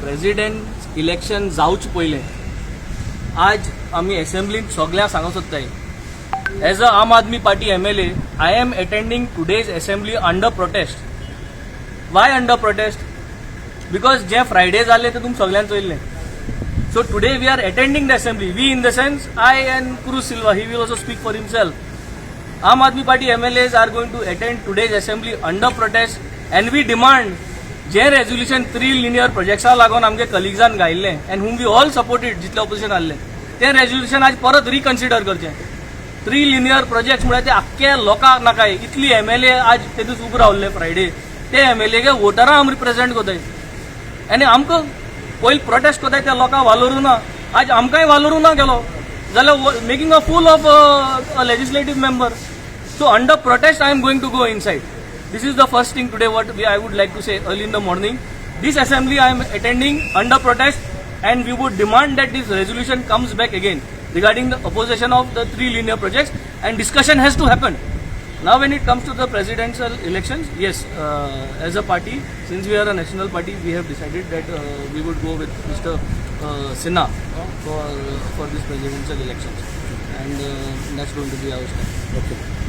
President election जावचे पयलें आज आमी एसेंब्लीत सगळ्यांक सांगूंक सोदताय, as a Aam Aadmi Party MLA, I am attending today's assembly under protest. Why under protest? Because J Friday जालें तें तुमी सगळ्यांक चोयल्लें. So today we are attending the assembly. We in the sense, I and Cruz Silva, he will also speak for himself. Aam Aadmi Party MLAs are going to attend today's assembly under protest and we demand J resolution three linear प्रोजेक्ट्सा लागून आमगे कलिग्जान घायल्लें and whom we all supported, जितले opposition आहले, तें resolution आज परत reconsider करचें. Three linear project म्हळ्यार ते आख्खे लोकांक नाकाय. इतली एमएलए आज ते दीस उबे रावल्ले फ्रायडे, ते एमएलए वोटरां आमी रिप्रेझेंट करताय आनी आमकां पयलीं प्रोटेस्ट करताय त्या लोकांक वालोरू ना. आज आमकांय वालोरू ना गेलो जाल्यार making a fool of a legislative member. So under protest I am going to go inside. This is the first thing today what I would like to say early in the morning. This assembly I am attending under protest and we would demand that this resolution comes back again regarding the opposition of the three linear projects and discussion has to happen. Now when it comes to the presidential elections, yes, as a party, since we are a national party, we have decided that we would go with Mr. Sinha for this presidential elections and that's going to be our stand. Okay.